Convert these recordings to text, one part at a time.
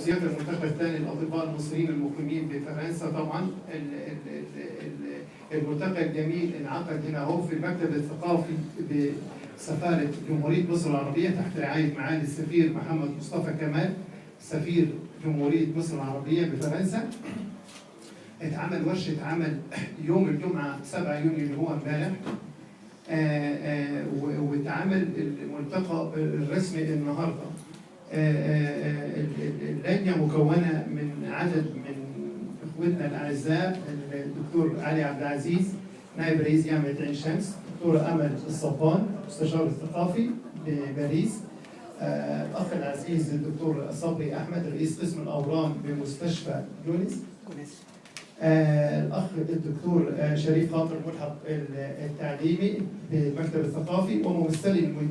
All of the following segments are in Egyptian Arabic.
توصيات الملتقى الثاني للاطباء المصريين المقيمين بفرنسا. طبعا الملتقى الجميل انعقد هنا اهو في المكتب الثقافي بسفاره جمهورية مصر العربية تحت رعاية معالي السفير محمد مصطفى كمال، سفير جمهورية مصر العربية بفرنسا. اتعمل ورشه عمل يوم الجمعة 7 يونيو اللي هو امبارح، واتعمل الملتقى الرسمي النهارده. اللجنة مكونة من عدد من اخوتنا الاعزاء: الدكتور علي عبد العزيز، نائب رئيس جامعه عين شمس، الدكتورة امل الصبان، مستشار الثقافي بباريس، الاخ العزيز الدكتور صبري احمد، رئيس قسم الاورام بمستشفى يونس، الاخ الدكتور شريف خاطر، الملحق التعليمي بالمكتب الثقافي،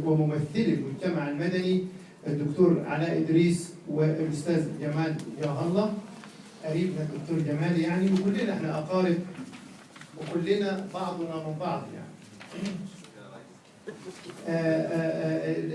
وممثلي المجتمع المدني الدكتور علاء ادريس والاستاذ جمال جاه الله، قريبنا الدكتور جمال يعني، وكلنا احنا اقارب وكلنا بعضنا من بعض يعني.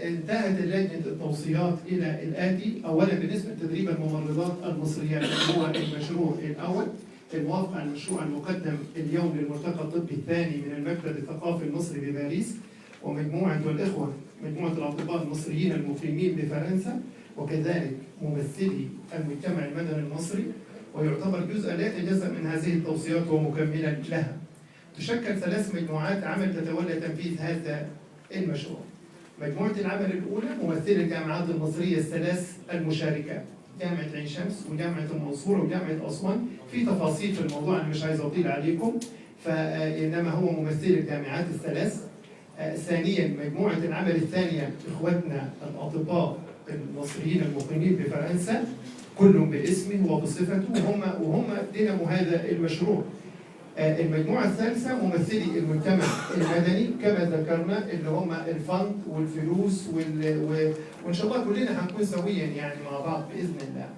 انتهت لجنة التوصيات الى الاتي: اولا، بالنسبة لتدريب الممرضات المصريات، اللي هو المشروع الاول، الموافقة على المشروع المقدم اليوم للملتقى الطبي الثاني من المكتب الثقافي المصري بباريس ومجموعة والاخوة مجموعة الاطباء المصريين المقيمين بفرنسا، وكذلك ممثلي المجتمع المدني المصري، ويعتبر جزءا لا يتجزا من هذه التوصيات ومكملا لها. تشكل ثلاث مجموعات عمل تتولى تنفيذ هذا المشروع. مجموعة العمل الأولى ممثلي الجامعات المصرية الثلاث المشاركة: جامعة عين شمس وجامعة المنصورة وجامعة أسوان. في تفاصيل في الموضوع، أنا مش عايز أطيل عليكم، فإنما هو ممثلي الجامعات الثلاث. ثانيا، مجموعة العمل الثانية إخوتنا الأطباء المصريين المقيمين بفرنسا، كل باسمه وبصفته، وهم دينامو هذا المشروع. المجموعة الثالثة ممثلي المجتمع المدني كما ذكرنا، اللي هم ال fund والفلوس وإن شاء الله كلنا هنكون سويا يعني مع بعض بإذن الله.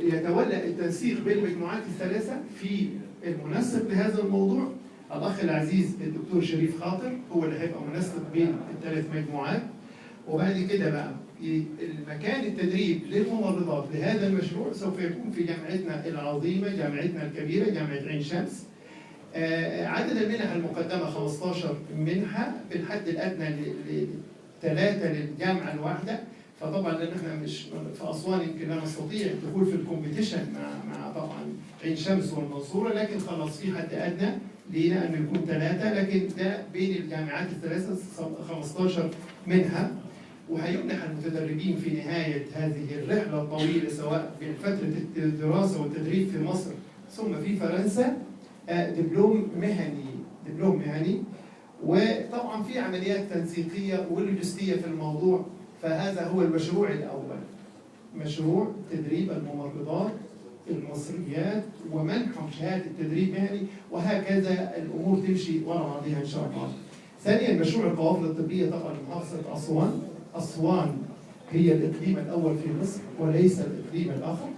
يتولى التنسيق بين المجموعات الثلاثة في المنسق لهذا الموضوع الأخ العزيز الدكتور شريف خاطر، هو اللي هيبقى منسق بين الثلاث مجموعات. وبعد كده بقى المكان التدريب للممرضات لهذا المشروع سوف يكون في جامعتنا العظيمة، جامعتنا الكبيرة، جامعة عين شمس. عدد المنح المقدمة 15 منحة بالحد الأدنى لثلاثة للجامعة الواحدة. فطبعا لأن احنا مش في أسوان يمكن لا نستطيع الدخول في ال competition مع طبعا عين شمس والمنصورة، لكن خلاص في حد أدنى لينا أنه يكون ثلاثة، لكن ده بين الجامعات الثلاثة 15 منها. وهيمنح المتدربين في نهاية هذه الرحلة الطويلة، سواء بفترة الدراسة والتدريب في مصر ثم في فرنسا، دبلوم مهني، دبلوم مهني. وطبعا في عمليات تنسيقية ولوجستية في الموضوع. فهذا هو المشروع الأول، مشروع تدريب الممرضات المصريات ومنحهم شهادة تدريب مهني، وهكذا الأمور تمشي ورا بعضها إن شاء الله. ثانيا، مشروع القوافل الطبية طبعا لمحافظة أسوان. أسوان هي الإقليم الأول في مصر وليس الإقليم الآخر،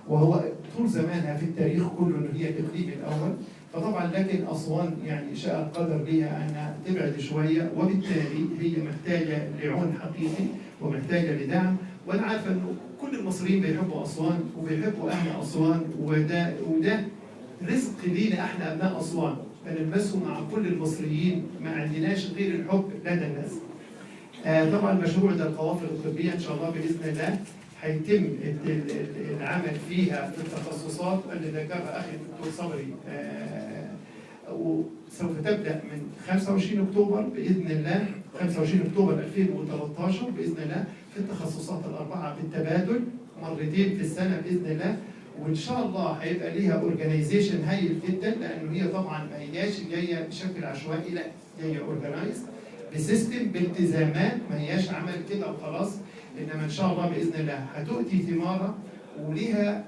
وهو طول زمانها في التاريخ كله أنه هي الإقليم الأول. فطبعا لكن أسوان يعني شاء القدر لها أنها تبعد شوية، وبالتالي هي محتاجة لعون حقيقي ومحتاجة لدعم. وأنا عارفة أنه كل المصريين بيحبوا أسوان وبيحبوا أهل أسوان، وده رزق لينا احنا أبناء أسوان، بنلمسه مع كل المصريين، ما عندناش غير الحب لدى الناس. طبعا المشروع ده القوافل الطبية ان شاء الله باذن الله هيتم العمل فيها في التخصصات اللي ذكرها اخي الدكتور صبري، وسوف تبدا من 25 اكتوبر باذن الله، 25 اكتوبر 2013 باذن الله، في التخصصات الاربعة بالتبادل مرتين في السنة باذن الله. وان شاء الله هيبقى ليها organization هايل جدا، لانه هي طبعا ما هياش جاية بشكل عشوائي، لا، جاية organized ب system، بالتزامات، ما هياش عمل كده وخلاص، انما ان شاء الله باذن الله هتؤتي ثمارها وليها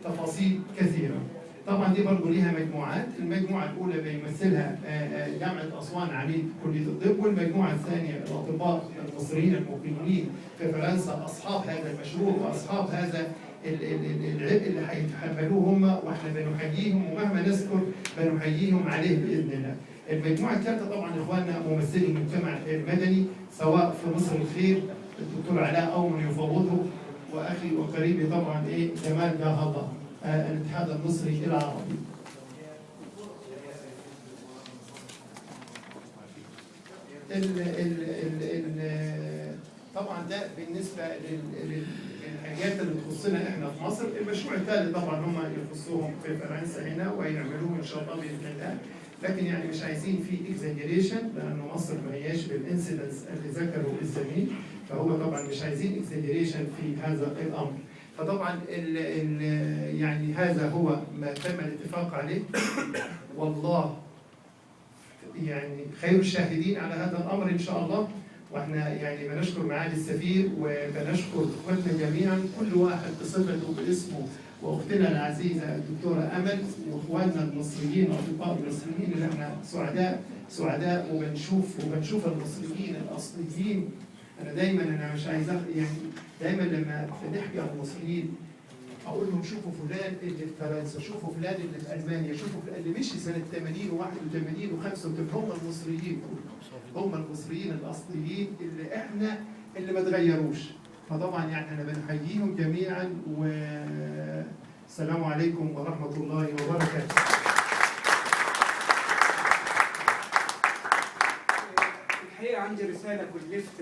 تفاصيل كثيرة. طبعا دي برضه ليها مجموعات، المجموعة الاولى بيمثلها جامعه اسوان عميد كليه الطب، والمجموعة الثانية الاطباء المصريين المقيمين في فرنسا اصحاب هذا المشروع واصحاب هذا العبء اللي هيتحملوه هم، واحنا بنحييهم ومهما نذكر بنحييهم عليه باذن الله. المجموعة الثالثة طبعا اخواننا ممثلي المجتمع المدني، سواء في مصر الخير الدكتور علاء او من يفوضه. واخي وقريبي طبعا ايه جمال جاه الله، الاتحاد المصري العربي. ال ال ال ال طبعا ده بالنسبة للحاجات اللي تخصنا احنا في مصر. المشروع الثالث طبعا هم يخصوهم في فرنسا هنا ويعملوه ان شاء الله باذن الله، لكن يعني مش عايزين في exaggeration لانه مصر ما هياش بال incidence اللي ذكره الزميل، فهو طبعا مش عايزين exaggeration في هذا الامر. فطبعا ال ال يعني هذا هو ما تم الاتفاق عليه، والله يعني خير الشاهدين على هذا الامر ان شاء الله. واحنا يعني بنشكر معالي السفير وبنشكر اخواتنا جميعا، كل واحد بصفته باسمه، واختنا العزيزة الدكتورة امل، واخواننا المصريين والاطباء المصريين اللي احنا سعداء سعداء وبنشوف المصريين الاصليين. انا دايما انا مش عايز يعني دايما لما بنحكي عن المصريين اقول لهم شوفوا فلان اللي في فرنسا، شوفوا فلان اللي في المانيا، شوفوا فلان اللي مشي سنة 80 و81 و85، هم المصريين، هم المصريين الاصليين اللي احنا اللي ما تغيروش. فطبعا يعني انا بنحييهم جميعا، والسلام عليكم ورحمة الله وبركاته. الحقيقة عندي رسالة كلفت